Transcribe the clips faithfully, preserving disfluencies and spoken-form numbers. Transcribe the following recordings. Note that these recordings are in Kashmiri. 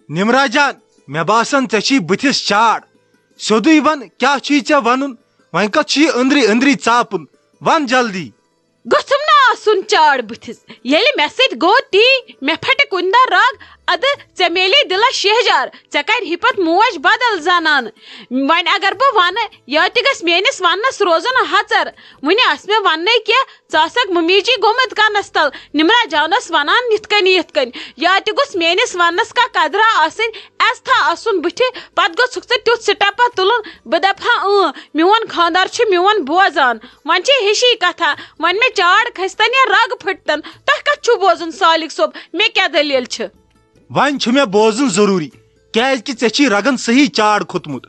نمرا جان، مےٚ باسان ژےٚ چھی بٕتھِس چاڑ۔ سیوٚدُے وَن، کیٛاہ چھی ژےٚ وَنُن؟ وۄنۍ کَتھ چھی أنٛدری أنٛدری ژاپُن؟ وَن جلدی۔ گوٚژھُم نہٕ آسُن چاڑ بٕتھِس۔ ییٚلہِ مےٚ سۭتۍ گوٚو تی، مےٚ پھٹہِ کُنہِ دۄہ رگ، اَدٕ ژےٚ میلے دِلس شہجار، ژےٚ کرِ پتہٕ موج بدل زنانہٕ۔ وۄنۍ اگر بہٕ ونہٕ، یا تہِ گژھِ میٲنِس وننس روزُن حژر۔ وُنہِ آسہِ مےٚ وننَے کینٛہہ، ژٕ آسکھ مُمیٖجی گوٚمُت کنس تل، نمرا جانس ونان یِتھ کٔنۍ یِتھ کٔنۍ۔ یا تہِ گوٚژھ میٲنِس وننس کانٛہہ قدرا آسٕنۍ، عزتھا آسُن بٕتھِ، پتہٕ گوٚژھُکھ ژٕ تیُتھ سٹیپا تُلُن، بہٕ دپہٕ ہا، اۭں، میون خاندار چھُ میون بوزان۔ وۄنۍ چھِ ہِشی کتھا، وۄنۍ مےٚ چاڑ کھسہِ تن یا رگ پھٕٹتن، تۄہہِ کتھ چھُو بوزُن سالک صٲب؟ مےٚ کیٛاہ دٔلیٖل چھِ؟ وۄنۍ چھُ مےٚ بوزُن ضروٗری، کیٛازِ کہِ ژےٚ چھی رگن صحیح چاڑ کھوٚتمُت۔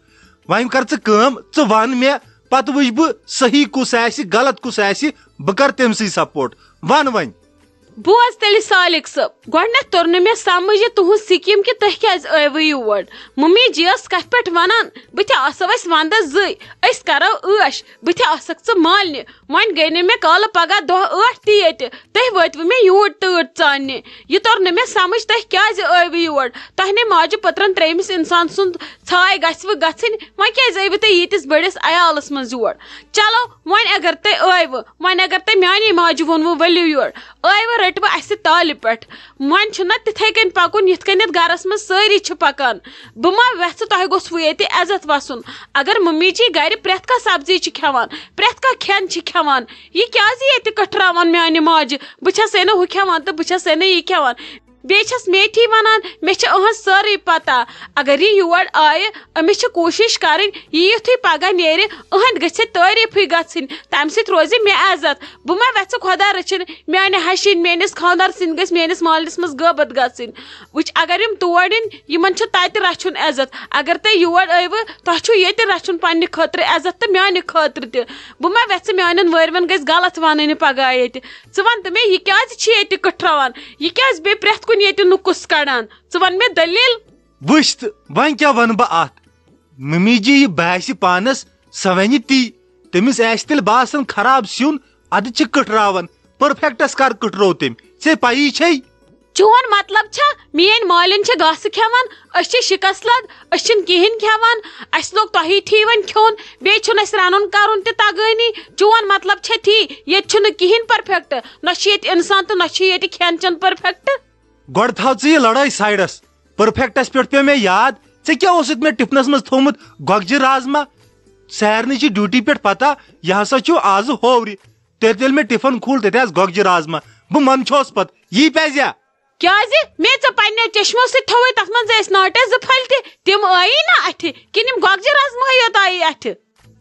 وۄنۍ کر ژٕ کٲم، ژٕ ون مےٚ، پتہٕ وٕچھ بہٕ صحیح کُس آسہِ، غلط کُس آسہِ، بہٕ کر تٔمۍ سٕے سپورٹ۔ ون وۄنۍ۔ بوز تیٚلہِ سالک صٲب، گۄڈٕنٮ۪تھ توٚر نہٕ مےٚ سمجھ یہِ تُہنٛز سکیٖم کہِ تُہۍ کیٛازِ ٲیوٕ یور؟ ممی جی ٲس کتھِ پٮ۪ٹھ ونان، بٕتھِ آسو أسۍ ونٛدس زٕے، أسۍ کرو عٲش، بٕتھِ آسکھ ژٕ مالنہِ۔ وۄنۍ گٔے نہٕ مےٚ کالہٕ پگاہ دۄہ ٲٹھ تہِ ییٚتہِ، تُہۍ وٲتوٕ مےٚ یوٗرۍ تۭر ژاننہِ۔ یہِ توٚر نہٕ مےٚ سمجھ تُہۍ کیٛازِ ٲیوٕ یور؟ تۄہہِ نے ماجہِ پٔترن ترٛیٚیمِس انسان سُنٛد ژھاے گژھوٕ گژھٕنۍ، وۄنۍ کیٛازِ ٲیوٕ تُہۍ ییٖتِس بٔڑِس عیالس منٛز یور؟ چلو، وۄنۍ اگر تُہۍ ٲیوٕ، وۄنۍ اگر تۄہہِ میٛانی ماجہِ ووٚنوٕ ؤلِو یور، ٲیوٕ رٔٹوٕ اَسہِ تالہِ پٮ۪ٹھ۔ وۄنۍ چھُنہ تِتھَے کٔنۍ پَکُن یِتھ کٔنٮ۪تھ گَرَس منٛز سٲری چھِ پَکان۔ بہٕ ما وٮ۪ژھٕ تۄہہِ گوٚژھوُ ییٚتہِ عزت وَسُن؟ اگر مُمی جی گَرِ پرٛٮ۪تھ کانٛہہ سبزی چھِ کھٮ۪وان، پرٛٮ۪تھ کانٛہہ کھٮ۪ن چھِ کھٮ۪وان، یہِ کیٛازِ ییٚتہِ کٔٹھراوان میٛانہِ ماجہِ؟ بہٕ چھَسے نہٕ ہُہ کھٮ۪وان تہٕ بہٕ چھَسے نہٕ یہِ کھٮ۪وان۔ بیٚیہِ چھَس میٹھی وَنان، مےٚ چھِ أہٕنٛز سٲرٕے پَتہ۔ اگر یہِ یور آیہِ، أمِس چھِ کوٗشِش کَرٕنۍ، یہِ یُتھُے پَگاہ نیرِ، أہٕنٛدۍ گٔژھِ تعٲریٖفٕے گژھٕنۍ، تَمہِ سۭتۍ روزِ مےٚ عزت۔ بہٕ ما وٮ۪ژھٕ خۄدا رٔچھِنۍ، میٛانہِ ہَشہِ ہِنٛدۍ میٛٲنِس خانٛدار سٕنٛدۍ گٔژھۍ میٛٲنِس مٲلِس منٛز غٲبت گژھٕنۍ۔ وٕچھ، اگر یِم تور یِن، یِمَن چھُ تَتہِ رَچھُن عزت۔ اگر تُہۍ یور ٲیوٕ، تۄہہِ چھُو ییٚتہِ رَچھُن پنٛنہِ خٲطرٕ عزت تہٕ میٛانہِ خٲطرٕ تہِ۔ بہٕ ما وٮ۪ژھٕ میٛانٮ۪ن وٲرۍوٮ۪ن گٔژھۍ غلط وَنٕنۍ پَگاہ ییٚتہِ۔ ژٕ وَن تہٕ مےٚ، یہِ کیٛازِ چھِ ییٚتہِ کٕٹھراوان؟ یہِ کیٛازِ بیٚیہِ پرٛٮ۪تھ کُنہِ ییٚتہِ نُکُس کَڑان؟ ژٕ وَن مےٚ دٔلیٖل۔ وٕچھ تہٕ وۄنۍ کیٛاہ وَنہٕ بہٕ اَتھ؟ ممی جی یہِ باسہِ پانَس، سۄ وَنہِ تی۔ تٔمِس آسہِ تیٚلہِ باسان خراب سیُن، اَدٕ چھِ کٕٹھراوان۔ پٔرفیکٹَس کَر کٕٹھرو تٔمۍ؟ ژےٚ پَیی چھے؟ چون مطلب چھا، میٛٲنۍ مالِن چھِ گاسہٕ کھٮ۪وان، أسۍ چھِ شِکَس لَد، أسۍ چھِنہٕ کِہیٖنۍ کھٮ۪وان، اَسہِ لوٚگ تۄہی ٹھی وۄنۍ کھیوٚن، بیٚیہِ چھُنہٕ اَسہِ رَنُن کَرُن تہِ تَگٲنی۔ چون مطلب چھا تی، ییٚتہِ چھُنہٕ کِہیٖنۍ پٔرفیکٹ، نہ چھُ ییٚتہِ اِنسان تہٕ نہ چھُ ییٚتہِ کھٮ۪ن چٮ۪ن پٔرفیکٹ؟ گۄڈٕ تھاو ژٕ یہِ لڑٲے سایڈس۔ پٔرفیکٹس پٮ۪ٹھ پیوٚو مےٚ یاد، ژےٚ کیٛاہ اوسُتھ مےٚ ٹِفنس منٛز تھوٚومُت؟ گۄگجہِ رازما۔ سارنٕے چھِ ڈیوٹی پٮ۪ٹھ پتہ، یہِ ہسا چھُ آزٕ ہوورِ۔ تیٚلہِ، تیٚلہِ مےٚ ٹِفن کھوٗل، تتہِ آسہٕ گۄگجہِ رازما۔ بہٕ منٛدچھوس پتہٕ، یی پزیا؟ کیٛازِ؟ مےٚ ژےٚ پننیو چشمو سۭتۍ تھووُے، تتھ منٛز ٲسۍ ناٹے زٕ پھٔلۍ تہِ، تِم ٲیی نہ اتھِ؟ کِنہٕ یِم گۄگجہِ رازماہٕے یوت آیی اتھِ؟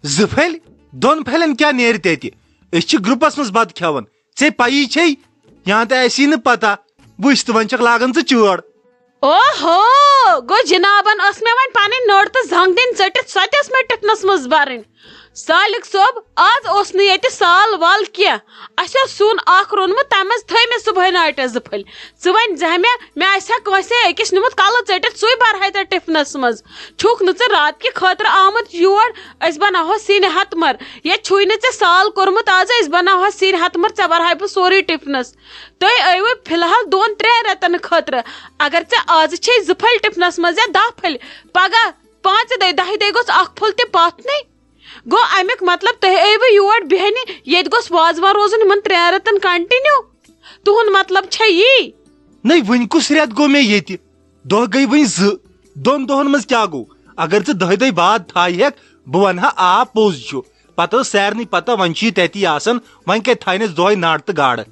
زٕ پھٔلۍ؟ دۄن پھٔلٮ۪ن کیٛاہ نیرِ تتہِ؟ أسۍ چھِ گروپس منٛز بتہٕ کھٮ۪وان۔ ژےٚ پَیی چھے، یا تہِ آسی نہٕ پتہ، وٕچھ تہٕ وۄنۍ چھکھ لاگان ژٕ چٲڑ۔ اوہو، گوٚو جنابن ٲس مےٚ وۄنۍ پنٕنۍ نٔر تہٕ زنٛگ دِنۍ ژٔٹِتھ، سۄ تہِ ٲس مےٚ ٹِفنس منٛز برٕنۍ۔ سالک صٲب، آز اوس نہٕ ییٚتہِ سال وال کینٛہہ۔ اَسہِ اوس سیُن اکھ روٚنمُت، تَمہِ منٛز تھٲے مےٚ صُبحٲے ناٹہِ زٕ پھٔلۍ۔ ژٕ وۄنۍ زِ ہا مےٚ، مےٚ آسہِ ہا کٲنٛسہِ أکِس نیُمُت کَلہٕ ژٔٹِتھ، سُے برہاے ژےٚ ٹِفنس منٛز۔ چھُکھ نہٕ ژٕ رات کہِ خٲطرٕ آمُت یور، أسۍ بناوہو سِنۍ ہتہٕ مَر۔ ییٚتہِ چھُے نہٕ ژےٚ سال کوٚرمُت آزٕ، أسۍ بناوہو سِنۍ ہتہٕ مَر، ژےٚ برہاے بہٕ سورُے ٹِفنس۔ تُہۍ ٲیوٕ فی الحال دۄن ترٛٮ۪ن رٮ۪تن خٲطرٕ۔ اگر ژےٚ آزٕ چھے زٕ پھٔلۍ ٹِفنس منٛز یا دَہ پھٔلۍ، پگاہ پانٛژِ دۄہہِ، دَہہِ دۄہہِ گوٚژھ اکھ پھوٚل تہِ پاتھ نٕے۔ گوٚو امیُک مطلب تُہۍ ٲیوٕ یور بیٚہنہِ، ییٚتہِ گوٚژھ وازوان روزُن یِمن ترٛٮ۪ن رٮ۪تن کنٹِنیو۔ تُہُنٛد مطلب چھا یی؟ نٔے، وٕنۍ کُس رٮ۪تھ گوٚو مےٚ ییٚتہِ؟ دۄہ گٔے وٕنۍ زٕ۔ دۄن دۄہن منٛز کیٛاہ گوٚو؟ اگر ژٕ دَہہِ دۄہہِ بعد تھایہِ ہٮ۪کھ، بہٕ ونہٕ ہا، آ، پوٚز چھُ۔ پتہٕ ٲس سارنٕے پتہ، وۄنۍ چھُ یہِ تتی آسان، وۄنۍ کتہِ تھاینس دۄہے ناٹہٕ تہٕ گاڈٕ؟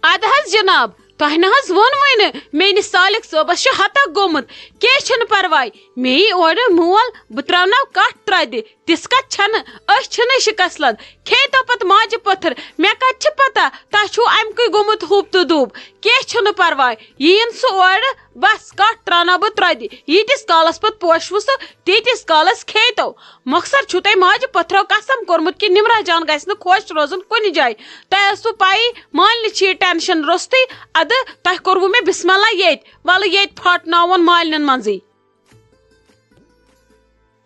ادٕ حظ جناب، تۄہہِ نہ حظ ووٚنوٕے نہٕ، میٲنِس سالک صٲبس چھُ ہتک گوٚمُت۔ کینٛہہ چھُنہٕ پرواے، مےٚ یی اورٕ مول، بہٕ تراوناو کٹھ ترٛۄدِ۔ تِژھ کتھ چھنہٕ، أسۍ چھِنہٕ شکست لد۔ کھیٚیتو پتہٕ ماجہِ پٔتھٕر، مےٚ کتہِ چھِ پتہ تۄہہِ چھُو امہِ کُے گوٚمُت ہوٚب تہٕ دوٚب۔ کینٛہہ چھُنہٕ پرواے، یِیِن سُہ اورٕ، بس کٹھ تراوناو بہٕ ترٛۄدِ۔ ییٖتِس کالس پتہٕ پوشوٕ سُہ، تیٖتِس کالس کھیٚیتو۔ مۄخصر چھُو تۄہہِ ماجہِ پٔتھرو قسم کوٚرمُت کہِ نمرہ جان گژھِ نہٕ خۄش روزُن کُنہِ جایہِ۔ تۄہہِ ٲسوٕ پَیی، مالنہِ چھِ یہِ ٹینشن روٚستُے۔ ادٕ تۄہہِ کوٚروٕ مےٚ بسم اللہ ییٚتہِ، وَلہٕ ییٚتہِ پھاٹناوون مالنٮ۪ن منٛزٕے۔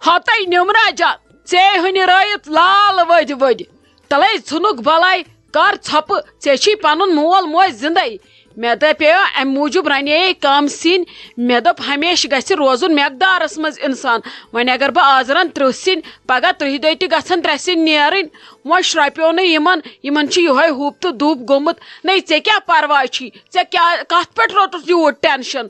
ہتے نمرہ جان، ژے ہُنہِ رٲیِتھ لال ؤدۍ ؤدۍ۔ تلے ژھُنُکھ بلاے تر ژھۄپہٕ، ژےٚ چھی پنُن مول موج زندے۔ مےٚ دپیو امہِ موٗجوٗب رنے کم سِنۍ۔ مےٚ دوٚپ ہمیشہِ گژھِ روزُن مقدارس منٛز انسان۔ وۄنۍ اگر بہٕ آز رن ترٕہ سِنۍ، پگاہ ترٕہہِ دۄہہِ تہِ گژھن ترٛےٚ سِنۍ نیرٕنۍ۔ وۄنۍ شرۄپیو نہٕ یِمن، یِمن چھُ یِہوے ہُپ تہٕ دُپ گوٚمُت۔ نے ژےٚ کیٛاہ پرواے چھی؟ ژےٚ کیٛاہ، کتھ پٮ۪ٹھ روٚٹُتھ یوٗت ٹینشن؟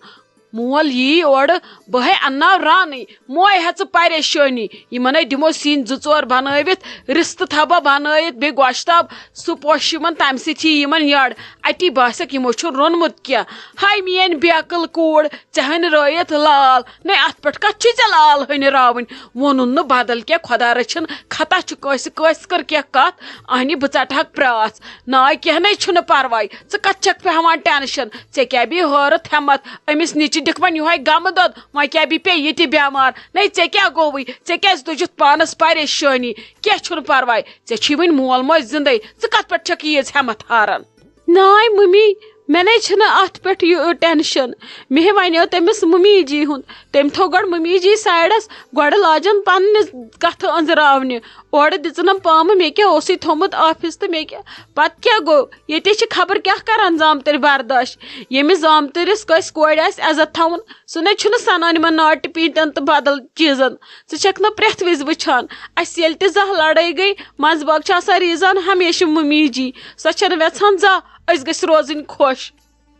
مول یی اورٕ، بہٕ ہے انناو رانٕے۔ موے ہیٚژٕ پریشٲنی۔ یِمن ہے دِمو سِنۍ زٕ ژور بنٲوِتھ، رِستہٕ تھاوٕ بہٕ بنٲوِتھ، بیٚیہِ گۄشتاب، سُہ پوشہِ یِمن، تمہِ سۭتۍ یی یِمن یٔڈ۔ اتی باسٮ۪کھ یِمو چھُ روٚنمُت کینٛہہ۔ ہاے میٲنۍ بیقل کوٗر، ژےٚ ہٲنۍ رٲیِتھ لال۔ نے اتھ پٮ۪ٹھ کتھ چھُے ژےٚ لال ہٲنۍ راوٕنۍ؟ ووٚنُن نہٕ بدل کینٛہہ، خۄدا رٔچھِن، خطا چھُ کٲنٛسہِ، کٲنٛسہِ کٔر کینٛہہ کتھ، اہنہِ بہٕ ژٹہٕ ہاکھ پرٛاژھ۔ ناے کینٛہہ نے چھُنہٕ پرواے، ژٕ کتھ چھکھ بیہوان ٹینشن؟ ژےٚ کیٛاہ بیٚیہِ ہٲرتھ ہٮ۪متھ؟ أمِس نِچہِ دِکھ وۄنۍ یِہوے غمہٕ دۄد، وۄنۍ کیٛاہ بیٚیہِ پیٚیہِ یہِ تہِ بٮ۪مار؟ نے ژےٚ کیٛاہ گوٚوُے؟ ژےٚ کیٛازِ تُجُتھ پانس پریشٲنی؟ کینٛہہ چھُنہٕ پرواے، ژےٚ چھی وٕنہِ مول موج زندے، ژٕ کتھ پٮ۪ٹھ چھکھ ییٖژ ہٮ۪متھ ہاران؟ ناے ممی، مےٚ نے چھُنہٕ اتھ پٮ۪ٹھ یہِ ٹینشن۔ مےٚ ہے ونیو تٔمِس ممی جی ہُنٛد، تٔمۍ تھوٚو گۄڈٕ ممی جی سایڈس، گۄڈٕ لاجن پننہِ کتھٕ أنزراونہِ۔ اورٕ دِژٕنم پامہٕ، مےٚ کیٛاہ اوسُے تھوٚمُت آفس تہٕ مےٚ کیٛاہ، پتہٕ کیٛاہ گوٚو؟ ییٚتہِ چھِ خبر کیٛاہ کران زامتٕرۍ برداش۔ ییٚمِس زامتٕرِس کٲنٛسہِ کورِ آسہِ عزت تھاوُن، سُہ نے چھُنہٕ سنان یِمن ناٹہِ پیٖنتٮ۪ن تہٕ بدل چیٖزن۔ ژٕ چھکھ نہٕ پرٛٮ۪تھ وِزِ وٕچھان، اسہِ ییٚلہِ تہِ زانٛہہ لڑٲے گٔے، منٛزباگ چھِ آسان ریٖزان ہمیشہِ مُمی جی۔ سۄ چھنہٕ وٮ۪ژھان زانٛہہ أسۍ گٔژھۍ روزٕنۍ خۄش۔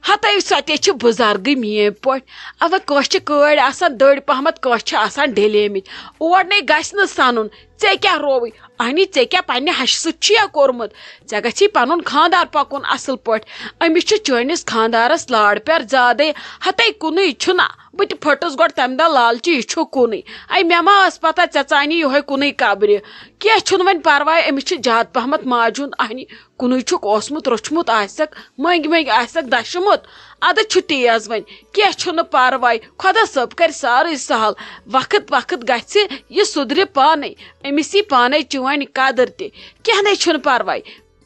ہتے سۄ تہِ چھِ بُزرگٕے میٲنۍ پٲٹھۍ۔ اوا کٲنٛسہِ چھِ کٲڑۍ آسان دٔرۍ پہمتھ، کٲنٛسہِ چھِ آسان ڈھلیمٕتۍ۔ اور نے گژھِ نہٕ سنُن۔ ژےٚ کیٛاہ رووُے؟ اہنی، ژےٚ کیٛاہ پننہِ ہشہِ سۭتۍ چھُیا کوٚرمُت؟ ژےٚ گژھی پنُن خاندار پکُن اصل پٲٹھۍ۔ أمِس چھُ چٲنِس خاندارس لاڑ پیار زیادے۔ ہتے کُنُے چھُنہ۔ بہٕ تہِ پھٔٹٕس گۄڈٕ تمہِ دۄہ لالچہِ، یہِ چھُ کُنُے۔ اے مےٚ ما ٲس پتہ ژےٚ ژانی یِہوے کُنُے قبرِ۔ کینٛہہ چھُنہٕ وۄنۍ پرواے، أمِس چھُ زیادٕ پہمتھ ماجہِ ہُنٛد اہنی۔ کُنُے چھُکھ اوسمُت روٚچھمُت آسٮ۪کھ، مٔنٛگۍ مٔنٛگۍ آسٮ۪کھ دَشمُت۔ اَدٕ چھُ تیز وۄنۍ، کینٛہہ چھُنہٕ پَرواے، خۄدا صٲب کَرِ سارٕے سہل۔ وقت وقت گژھِ یہِ سُدرِ پانَے، أمِس یی پانَے چٲنۍ قدٕر تہِ۔ کینٛہہ نَے چھُنہٕ پَرواے۔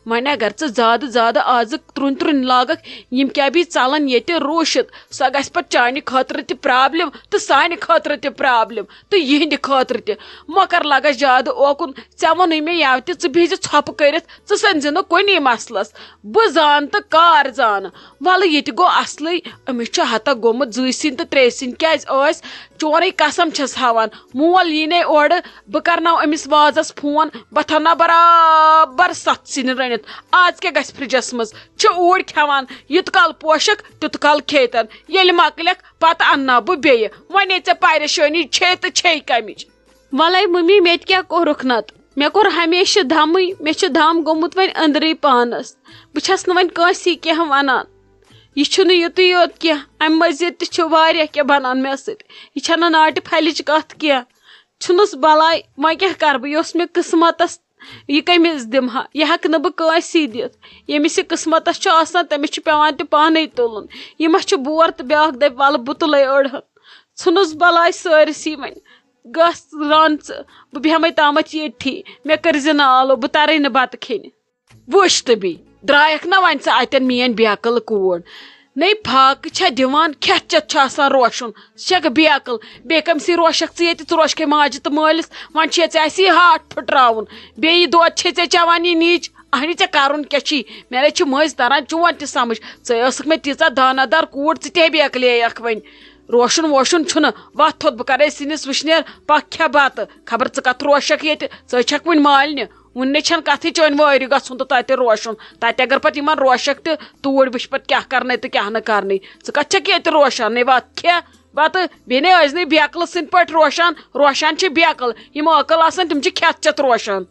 وۄنۍ اگر ژٕ زیادٕ زیادٕ آزٕ ترُنۍ ترُنۍ لاگکھ، یِم کیٛاہ بیٚیہِ ژَلَن ییٚتہِ روٗشِتھ، سۄ گژھِ پَتہٕ چانہِ خٲطرٕ تہِ پرابلم تہٕ سانہِ خٲطرٕ تہِ پرابلم تہٕ یِہنٛدِ خٲطرٕ تہِ۔ مۄکر لگس زیادٕ اوکُن، ژےٚ ووٚنُے مےٚ یَوٕ تہِ، ژٕ بِہزِ ژھۄپہٕ کٔرِتھ، ژٕ سٔنزِ نہٕ کُنی مسلس۔ بہٕ زانہٕ تہٕ کار زانہٕ۔ وَلہٕ یہِ تہِ گوٚو اصلٕے، أمِس چھُ ہتہ گوٚمُت زٕے سِنۍ تہٕ ترٛیٚیہِ سِنۍ کیٛازِ ٲسۍ؟ چونٕے قسم چھَس ہاوان، مول یی نے اورٕ، بہٕ کرناو أمِس وازس فون، بہٕ تھاوناو برابر ستھ سِنۍ رٔنِتھ۔ آز کیٛاہ گژھِ فرجس منٛز؟ چھِ اوٗرۍ کھٮ۪وان، یُت کال پوشک تیُت کال کھیتن، ییٚلہِ مۄکلٮ۪کھ پتہٕ انناو بہٕ بیٚیہِ۔ وۄنۍ ژےٚ پریشٲنی چھے تہٕ چھے کمِچ؟ وَلَے مٔمی، مےٚ تہِ کیٛاہ کوٚرُکھ نَتہٕ؟ مےٚ کوٚر ہمیشہِ دھمٕے، مےٚ چھُ دھم گوٚمُت وۄنۍ أنٛدرٕے پانَس۔ بہٕ چھَس نہٕ وۄنۍ کٲنٛسی کینٛہہ وَنان۔ یہِ چھُنہٕ یُتُے یوت کینٛہہ، اَمہِ مٔزیٖد تہِ چھُ واریاہ کینٛہہ بَنان مےٚ سۭتۍ۔ یہِ چھَنہٕ ناٹہِ پھَلِچ کَتھ کینٛہہ۔ ژھٕنُس بَلاے، وۄنۍ کیٛاہ کَرٕ بہٕ؟ یہِ اوس مےٚ قٕسمَتَس، یہِ کٔمِس دِمہٕ ہا؟ یہِ ہٮ۪کہٕ نہٕ بہٕ کٲنٛسی دِتھ۔ ییٚمِس یہِ قٕسمَتَس چھُ آسان، تٔمِس چھُ پٮ۪وان تہِ پانَے تُلُن۔ یہِ ما چھُ بور تہٕ بیٛاکھ دَپہِ، "وَلہٕ بہٕ تُلَے أڑہَن"؟ ژھٕنُس بَلاے سٲرسٕے وۄنۍ۔ گژھ ران ژٕ، بہٕ بیٚہمَے تامَتھ ییٚتھی، مےٚ کٔرۍ زِ نہٕ آلو، بہٕ تَرَے نہٕ بَتہٕ کھیٚنہِ۔ وٕچھ تہٕ بیٚیہِ درٛایَکھ نہ وۄنۍ ژٕ اَتٮ۪ن میٛٲنۍ بیکٕل کوٗر۔ نَے فاقہٕ چھےٚ دِوان، کھٮ۪تھ چٮ۪تھ چھُ آسان روشُن، ژٕ چھَکھ بیکٕل۔ بیٚیہِ کٔمۍ سٕے روشَکھ ژٕ ییٚتہِ؟ ژٕ روشکھے ماجہِ تہٕ مٲلِس، وۄنۍ چھے ژےٚ اَسی ہاٹھ پھٕٹراوُن۔ بیٚیہِ دۄد چھے ژےٚ چٮ۪وان یہِ نِچ، اہنہِ ژےٚ کَرُن کیٛاہ چھی؟ مےٚ نَے چھِ مٔنٛزۍ تَران چون تہِ سَمٕجھ۔ ژٕ ٲسٕکھ مےٚ تیٖژاہ دانہ دار کوٗر، ژٕ تہِ ہے بیکلییَکھ وۄنۍ۔ روشُن ووشُن چھُنہٕ۔ وۄتھ تھوٚد، بہٕ کَرَے سِنِس وٕشنیر، پَکھ کھےٚ بَتہٕ۔ خبر ژٕ کَتھ روشَکھ ییٚتہِ، ژٕ ہے چھَکھ وٕنہِ مالنہِ۔ وُنہِ نے چھَنہٕ کَتھٕے چٲنۍ وٲرۍ گژھُن تہٕ تَتہِ روشُن۔ تَتہِ اگر پَتہٕ یِمَن روشَکھ تہِ توٗرۍ وٕچھ پَتہٕ کیٛاہ کَرنَے تہٕ کیٛاہ نہٕ کَرنَے۔ ژٕ کَتھ چھَکھ ییٚتہِ روشان؟ نے وۄتھ کھےٚ بَتہٕ۔ بیٚیہِ نے ٲسۍ نہٕ بیکلہٕ سٕنٛدۍ پٲٹھۍ روشان، روشان چھِ بیکل۔ یِم عٲقل آسَن تِم چھِ کھٮ۪تھ چٮ۪تھ روشان۔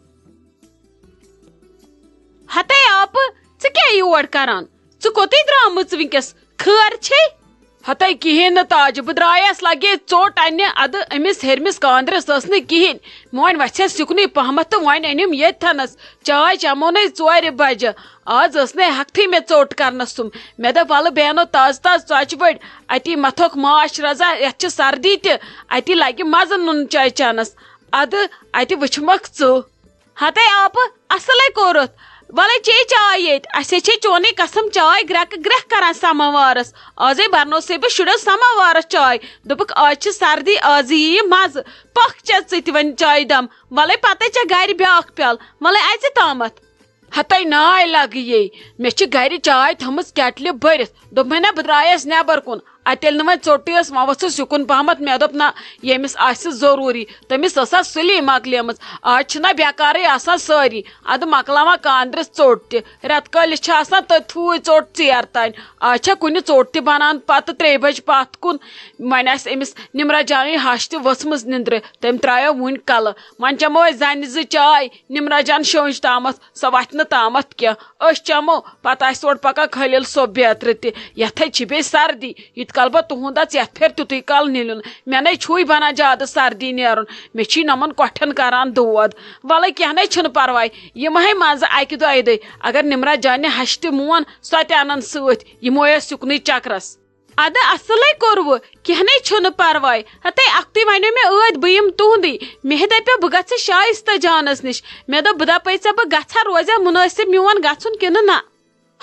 ہتے آپہٕ، ژٕ کیٛاہ یور کران؟ ژٕ کوٚتٕے درٛامٕژ وٕنکیٚس؟ خٲر چھے؟ ہتے کِہیٖنۍ نہٕ تاجہِ، بہٕ درٛایس لگے ژوٚٹ اننہِ، ادٕ أمِس ہیٚرمِس کاندرِس ٲس نہٕ کِہیٖنۍ۔ وۄنۍ وژھٮ۪س یُکنُے پہمتھ تہٕ وۄنۍ أنِم ییٚتھنس۔ چاے چمو نے ژورِ بجہِ۔ آز ٲس نے ہٮ۪کتھٕے مےٚ ژوٚٹ کرنس تُم۔ مےٚ دوٚپ، ولہٕ بیٚہنو تازٕ تازٕ ژۄچہِ بٔڑۍ۔ اتی متھوکھ ماچھ رزا، یتھ چھِ سردی تہِ۔ اتی لگہِ مزٕ نُن چاے چنس۔ ادٕ اتہِ وٕچھمکھ ژٕ۔ ہتے آپہٕ، اصلے کوٚرُتھ۔ ولے چے چاے ییٚتہِ۔ اسے چھے چونے قسم چاے گرٛٮ۪کہٕ گرٛٮ۪کھ کران سماوارس۔ آزے برنوسے بہٕ شُرٮ۪و سماوارس چاے۔ دوٚپُکھ، آز چھِ سردی، آزٕے یِیہِ مزٕ۔ پکھ چےٚ ژٕ تہِ وۄنۍ چایہِ دم۔ ولے پتے ژےٚ گرِ بیٛاکھ پیالہٕ۔ ولے اژِ تامتھ۔ ہتے ناے لگہٕ یے، مےٚ چھِ گرِ چاے تھٲمٕژ کیٹلہِ بٔرِتھ۔ دوٚپمَے نہ، بہٕ درٛایَس نٮ۪بر کُن۔ اَتہِ ییٚلہِ نہٕ وۄنۍ ژوٚٹٕے ٲس، وۄنۍ ؤژھٕس یُکُن پہمتھ۔ مےٚ دوٚپ، نہ، ییٚمِس آسہِ ضروٗری، تٔمِس ٲس آز سُلی مۄکلیمٕژ۔ آز چھِنہ بیکارٕے آسان سٲری، اَدٕ مۄکلاوان کاندرِس ژوٚٹ تہِ۔ رٮ۪تہٕ کٲلِس چھِ آسان تٔتھٕے ژوٚٹ ژیر تانۍ۔ آز چھےٚ کُنہِ ژوٚٹ تہِ بنان پتہٕ ترٛیٚیہِ بجہِ پتھ کُن۔ وۄنۍ آسہِ أمِس نِمرا جانٕے ہَش تہِ ؤژھمٕژ نِندرِ، تٔمۍ ترٛایو وُنہِ کلہٕ۔ وۄنۍ چٮ۪مو أسۍ زنہِ زٕ چاے، نِمرا جان شٲنٛج تامتھ، سۄ وتھِ نہٕ تامتھ کینٛہہ۔ أسۍ چٮ۪مو، پتہٕ آسہِ اورٕ پکان خلیل صٲب بیترِ تہِ۔ یتھے چھِ بیٚیہِ سردی، ییٖتۍ کال بہٕ تُہُنٛد اژٕ یتھ پھِرِ، تیُتُے کال نِلُن۔ مےٚ نے چھُے بنان زیادٕ سردی نیرُن، مےٚ چھی نۄمن کۄٹھٮ۪ن کران دود۔ ولے کینٛہہ نے چھُنہٕ پرواے، یِمہٕ ہے منٛزٕ اکہِ دۄیہِ دۄہہِ۔ اگر نِمرا جانہِ ہشہِ تہِ مون، سۄ تہِ انن سۭتۍ، یِمو ٲسۍ یُکنُے چکرس۔ ادٕ اصلے کوٚروٕ، کینٛہہ نے چھُنہٕ پرواے۔ ہتے اکھتُے ونیو مےٚ ٲدۍ بہٕ یِمہٕ تُہُنٛدٕے۔ مےٚ دپیو بہٕ گژھٕ شایستہ جانس نِش۔ مےٚ دوٚپ بہٕ دپے ژےٚ بہٕ گژھٕ ہا، روزیا مُنٲسِب میون گژھُن کِنہٕ نہ؟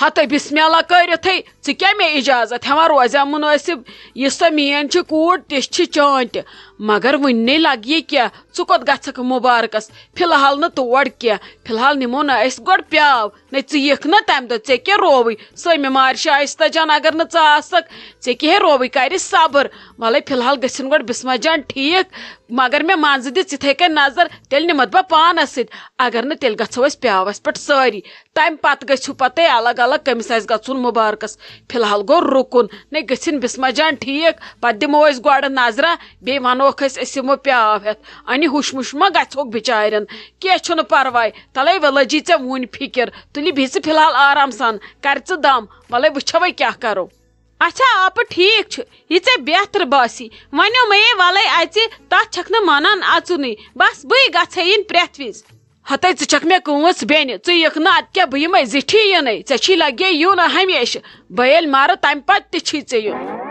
ہتے بسم اللہ کٔرِتھٕے، ژٕ کیٛاہ مےٚ اجازت ہٮ۪وان روزیا مُنٲسِب؟ یہِ سۄ میٲنۍ چھِ کوٗر، تِژھ چھِ چٲنۍ تہِ۔ مگر وُنہِ لگہِ یہِ کیٛاہ؟ ژٕ کوٚت گژھکھ مُبارکس؟ فی الحال نہٕ تور کینٛہہ، فی الحال نِمو نہٕ أسۍ گۄڈٕ پیاو۔ نہ ژٕ یِکھ نہ تَمہِ دۄہ، ژےٚ کیٛاہ رووٕے؟ سٲمہِ مارِ شایستہ جان، اگر نہٕ ژٕ آسکھ، ژےٚ کیٛاہ ہے رووٕے؟ کرِ صبر۔ وَلَے فی الحال گٔژھِن گۄڈٕ بسمہ جان ٹھیٖک، مگر مےٚ منٛزٕ دِژ یِتھَے کٔنۍ نظر، تیٚلہِ نِمَتھ بہٕ پانَس سۭتۍ۔ اگر نہٕ، تیٚلہِ گژھو أسۍ پیاوَس پٮ۪ٹھ سٲری۔ تَمہِ پتہٕ گٔژھِو پَتہٕ تُہۍ الگ الگ، کٔمِس آسہِ گژھُن مُبارکَس۔ فی الحال گوٚو رُکُن۔ نہ گٔژھِن بسمہ جان ٹھیٖک، پَتہٕ دِمو أسۍ گۄڈٕ نظرہ، بیٚیہِ وَنوکھ أسۍ، أسۍ یِمو پیاو ہٮ۪تھ۔ اَنہِ ہُش مُش ما گژھوکھ بِچارٮ۪ن؟ کینٛہہ چھُنہٕ پرواے، تلے وۄنۍ لٔجی ژےٚ وُنہِ فِکر۔ تُلہِ بِہہِ ژٕ فی الحال آرام سان، کر ژٕ دم، وۄلے وٕچھوے کیٛاہ کرو۔ اچھا آپہٕ، ٹھیٖک چھُ، یہِ ژےٚ بہتر باسی۔ وَنیو مےٚ یے وَلَے اَژِ، تَتھ چھَکھ نہٕ مانان اَژُنٕے۔ بَس بٕے گژھے یِنۍ پرٛٮ۪تھ وِزِ۔ ہَتَے ژٕ چھَکھ مےٚ کٲنٛس بیٚنہِ، ژٕ یِکھ نہٕ اَدٕ کیٛاہ بہٕ یِمَے زِٹھی یِنَے، ژےٚ چھی لَگے یُن ہمیشہٕ۔ بہٕ ییٚلہِ مَرٕ تَمہِ پَتہٕ تہِ چھی ژےٚ یُن۔